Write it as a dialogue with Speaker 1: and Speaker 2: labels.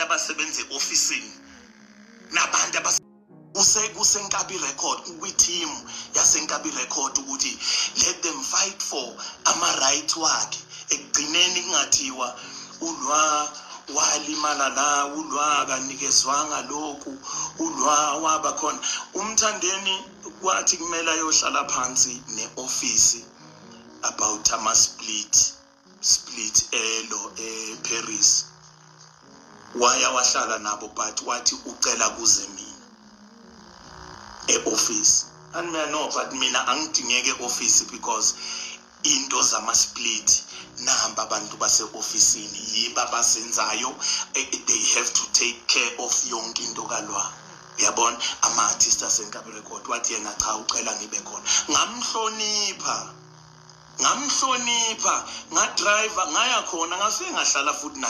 Speaker 1: Abasebenza e-ofisini nabantu abas kuse kusenkabi Record, kwi-team yaseNkabi Record, ukuthi let them fight for ama-right wakhe. Ekugcineni kungathiwa ulwa walimala la, ulwa kanikezwanga lokhu, ulwa waba khona. UMthandeni kwathi kumele ayohlala phansi ne-ofisi about ama-split split elo eParis. Waya wahlala nabo, but wathi ucela kuze mina e-office, and mina no, but mina angidingeke e-office because into zama-split namba abantu base-ofisini yibo abazenzayo. They have to take care of yonke into kalwa, uyabona, ama-artist aseNkabi Record. Wathi yena cha, ucela ngibe khona. Ngamhlonipha, ngamhlonipha, ngadrive ngaya khona, ngafike ngahlala futhi naye.